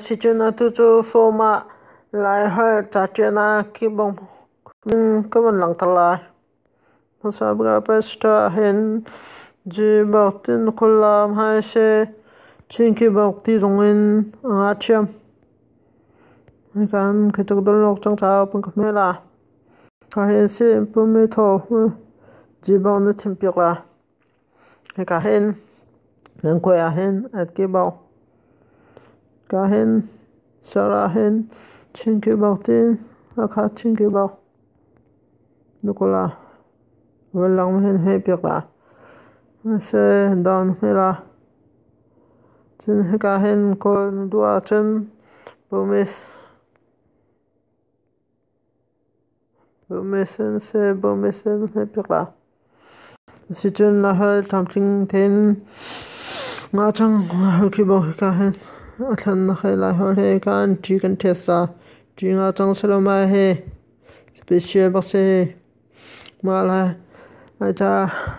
Si cun atu cu form ah Laiholh caṭialnak keyboard hmang ka van langhter lai. Hmasa bik ah Play Store ahhin Gboard tin khuallam hai seh, Chin keyboard ti zong in a ngah ṭhiam. Hika hin khi tuk dal cang caah pun ka hme la. Ka hin si pumi thaw Gboard na thim piak la. Hika hin nan kuai ah hin at keyboard. Ka hin sar ah hin Chin keyboard tin Hakha Chin keyboard. Nukula van hin hme piak la. Se down hme la. Cun hika hin kawl na duh ahcun Burmese in seh Burmese in hmetpiak la. Asicun Laiholh tlamtling tein ngah cang. Laiholh khi bawk hika hin a thlennak he Laiholh he kan ṭi kan ṭhiat sa. Ṭi ngah cang selaw mai he special bak si. Mah lai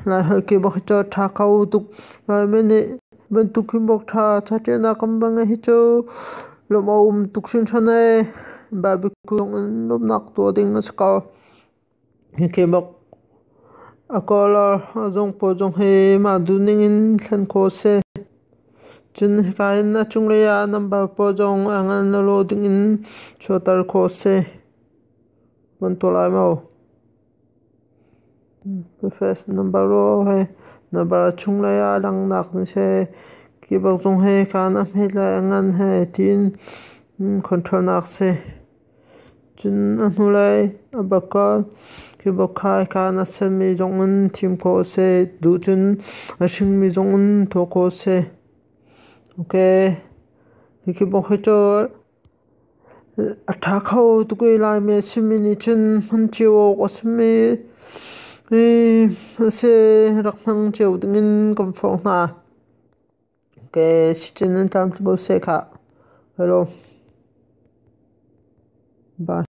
Laiholh khi bawk hi cu ṭha kho tuk. Laimi nih bantuk hi bawk ṭha ṭha kan bang hi cu lawmh a um tuk hringhran ee. Barbecue zong in lawmhnak tuah ding a si ko. Hika bak a color a zong pawl zong hi mah duhning in thlen khawh a si. Cun hika hin a cunglei ah number pawl zong a ngan a lawh ding in chuahter khawh a si. Van tuah lai maw? First number aw he number a chunglei ah langhnak na si. Khi bak zong he kaan a hmet lai a ngan he tiin control nak si. Cun a hnulei a bak khi bak kha kaan a senmi zong in thim khawh a si. Duh cun a hringmi zong in tuah khawh a si. Okay. Hi bak hi cu A ṭha kho tuk i Laimi a simi nih cun hman cio awk a simi a si. Rak hmang cio dingin kan forh hna. Sicin nan tlamtling ko seh khah. Hello. Bye.